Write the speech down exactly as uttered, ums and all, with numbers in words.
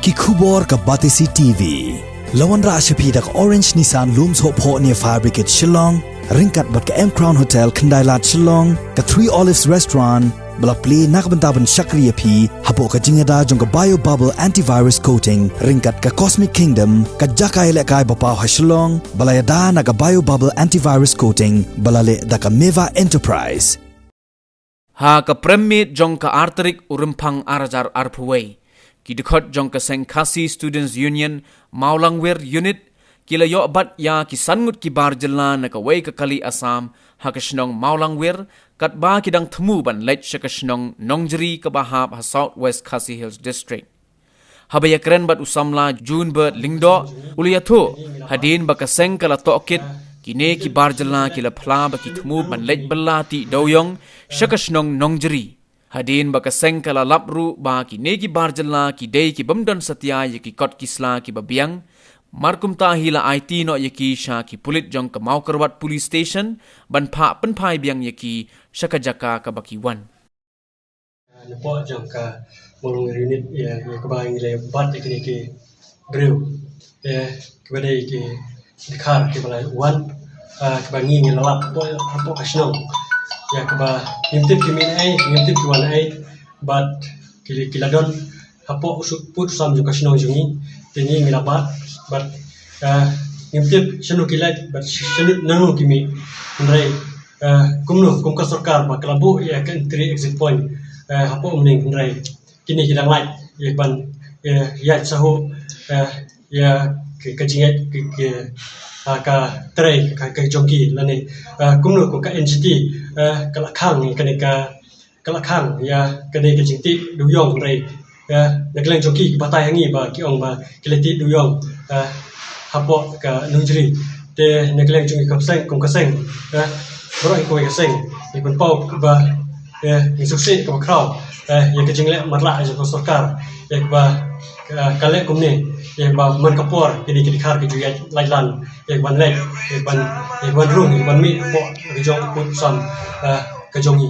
Ki khubor ka Batesi T V. La wanrah sha phi da ka Orange Nissan Lum Sohphoh near Fire Brigade Shillong, ryngkat bad ka M Crown Hotel Khyndailad Shillong, ka Three Olives Restaurant, ba la plie na ka bynta ban shakri ïa phi hapoh ka jingïada jong ka Bio Bubble Antivirus Coating, ryngkat ka Cosmic Kingdom, ka jaka ïalehkai ba paw ha Shillong, ba la ïada na ka Bio Bubble Antivirus Coating, ba la leh da ka Meva Enterprise. Ha ka prem miet jong ka ar tarik u Rymphang ar hajar arphew wei, ki dkhot jong ka seng Khasi Students Union Mawlangwir Unit ki la ïoh bat ïa ki san ngut ki bar jylla na kawei ka kali Assam ha ka shnong Mawlangwir, katba ki dang thmu ban leit sha ka shnong Nongjri kaba hap ha South West Khasi Hills District. Haba ïakren bad u samla Junbert Lyngdoh, u la ïathuh hadien ba ka seng ka la tohkit, kine ki bar jylla ki la phla ba ki thmu ban leit bylla tih dewïong sha ka shnong Nongjri. Hadien ba ka seng ka la lap ruh ba kine ki bar jylla ki dei ki bym don satia ïa ki kot ki sla kiba biang, mar kumta hi la aiti noh ïa ki sha ki pulit jong ka Mawkyrwat Police Station ban phah pynphai biang ïa ki sha ka jaka kaba ki wan. Napoh jong ka Mawlangwir Unit, ïa, ïa kaba ngi la bat ïa kine ki briew, ïa, kiba dei ki dkhar kiba la wan, ah, kiba ngi ngi la lap hapoh, hapoh ka shnong. Ïa, kaba ngim tip ki mih na ei, ngim tip ki wan na ei, bad ki, ki la don hapoh u suk pud sam jong ka shnong jong ngi, te ngi ngi la bat, bad, ah, ngim tip shano ki leit, bad shano, nano ki mih. Hynrei, ah, kumno, kum ka sorkar ba ka la buh ïa ka entry exit point, ah, hapoh Umling, hynrei kine ki dang lait ïa ban, ïa, ïa sahu, ah, ïa ka, ka jingïaid ka, ka, ah, ka trei ka, ka jong ki lane, ah, kumno ko ka N G T, ah, ka la khang ïa kane ka, ka la khang ïa kane ka jingtih dewïong, hynrei, ïa, na ka liang jong ki ki batai ha ngi ba ki ong ba ki la tih dewïong, ah, hapoh ka Nongjri. Te na ka liang jong ki ka seng, kum ka seng, ïa, baroh hi kawei ka seng, ngi pynpaw ba, ïa, ngi sngewsih kaba khraw, ïa, ïa ka jingleh matlah jong ka sorkar, ïa, kaba, ah, ka leh kumne, ïa, kaba man ka por kine ki dkhar ki ju ïaid laitlan, ïa, ban leh, ïa, ban, ïa, ban rung, ïa, ban mih hapoh ka jong ka pud sam, ah, ka jong ngi.